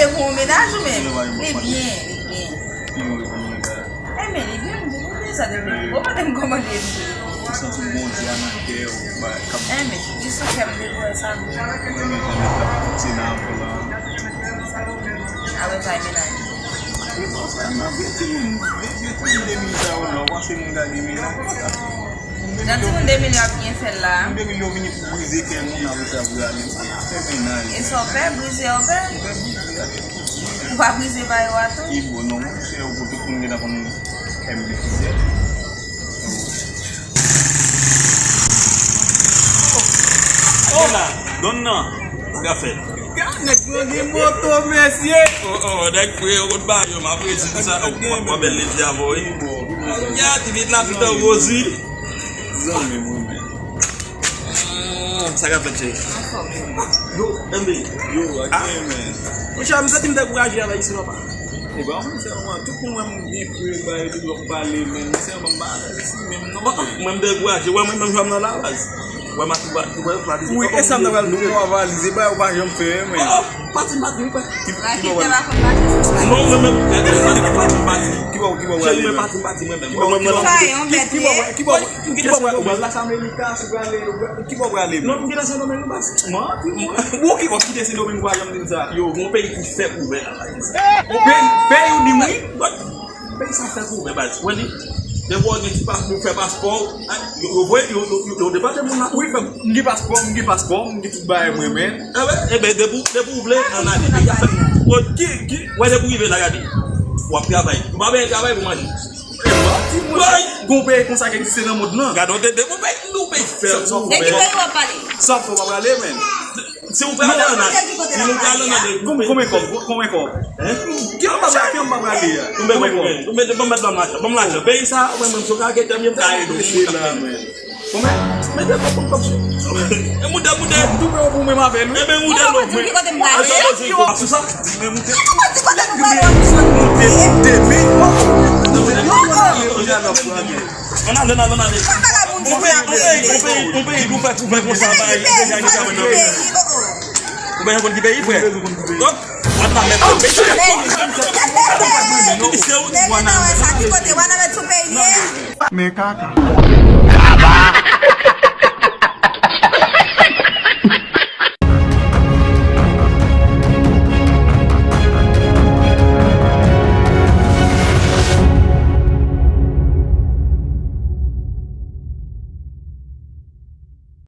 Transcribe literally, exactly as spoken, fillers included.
Se pou yon mennaj ou menm? Li byen, li byen. Enben, li byen, m di, li byen, sa te vle di. Bon, mande m kòman li ye. Ou santi Bondye a nan kè ou, ba, k ap Enben, li sou kè m depi wè sa. Ou renmen jan nèg la ap pouse nan plan. Alò, sa e mennaj. Vye timoun, vye timoun de mil sa yo la, ou panse moun gade mennaj? Jan timoun de mil yo ap byen fè l la. Moun de mil yo vini pou brize kè moun, apre sa pou rale. Fè mennaj. E sa w pè, brize w pè? Ou pè brize, gade. Ou pa brize pa yo a tou? Ki bon, non, monchè, ou pou tout moun gentan konn M V P Z. Hola, donna, sa k ap fèt? Gad nèg yo gen moto, mesye. Oh, oh, nèg fre yo konn ba yo, m apresye tout sa. Oh, mwen bèl ledi avè w, wi. Ya, ti vit la, tout an rozi. Zanmi mwen, men. Hmm, sa k ap fèt, cheri? Yo, M B. Yo, ah, men. Monchè, m santi m dekouraje avèk isi, papa. E pa mwen sèlman, tout moun wè m gen fre, ba yo tout lòt pale, men sèlman m pa alèz isi menm non. Mwen m dekouraje, wè mwen menm jan m nan la baz. Wè m ap tou, tou wè pati. Wi, e sa m nan pral di, ou pa valize, ba yo pa janm fè, men. Oh, oh, pati m pati, wi, pati. Ki, ki bò wè? Non, mwen menm, pati m pati. Ki bò, ki bò wè? Cheri, mwen pati m pati, mwen menm. Ki bò, ki bò, ki bò, ki bò, ki bò wè? Ou pral Las Americas, ou prale, ki bò w prale? Non, m gen nan Sendomeng, baz. Manti, mwen. Ou ki kòm kite Sendomeng, ou pa janm di m sa. Yo, gon peyi ki fèk ouvè la, baz. Gon peyi, peyi ou di m wi. Peyi sa fèk ouvè, baz. Wè li, depi w gen ti paspò, ou fè paspò, yo, yo voye, yo, yo, yo, yo depòte moun la tou. Wi, frè m, m gen paspò, m gen paspò, m gen tout bagay mwen, men. Enben, enben, depi, depi w vle, ann ale. Peyi a fèk. Bon, ki, ki, wè, depi w rive la, gade. W ap travay. Ou pa benyen travay pou manje. Gon peyi konsa ki egziste nan mond lan. Gade, de, de, nou peyi, nou peyi fè. Sa, sa, de ki peyi w ap pale? Sa fò pa prale, men. Si ou prale ann ale, si nou prale ann ale, konbyen, konbyen kòb, konbyen kòb? Hein? Ki anba prale, ki anba prale a? Konbyen, konbyen, konbyen, konbyen, ban m lajan, ban m lajan. Peyi sa, mwen menm, si w ka gen tèm, m ka ede w. Konbyen? Mete kòb, kòb, kòb. E moute, moute. Double pou mwen avè l, wi. Enben, moute lòt mwen. Ki kote m prale? Sou sa? Men moute. Mwen di kote m prale, w ap sot. Moute, moute, men. Yo, yo, yo, yo, yo. Ann ale, ann ale, ann ale. Sa bagay moun di sa pou peyi, pou peyi, pou peyi, pou fè kouvè konsa, bagay, pou peyi, pou peyi, pou peyi. Ou pa konn ki peyi, frè? Donk, w ap nan mèt peyi. Misye ou di w ap nan mèt. Sa ki kote w ap nan mèt sou peyi, ye? Men kaka. Kaba!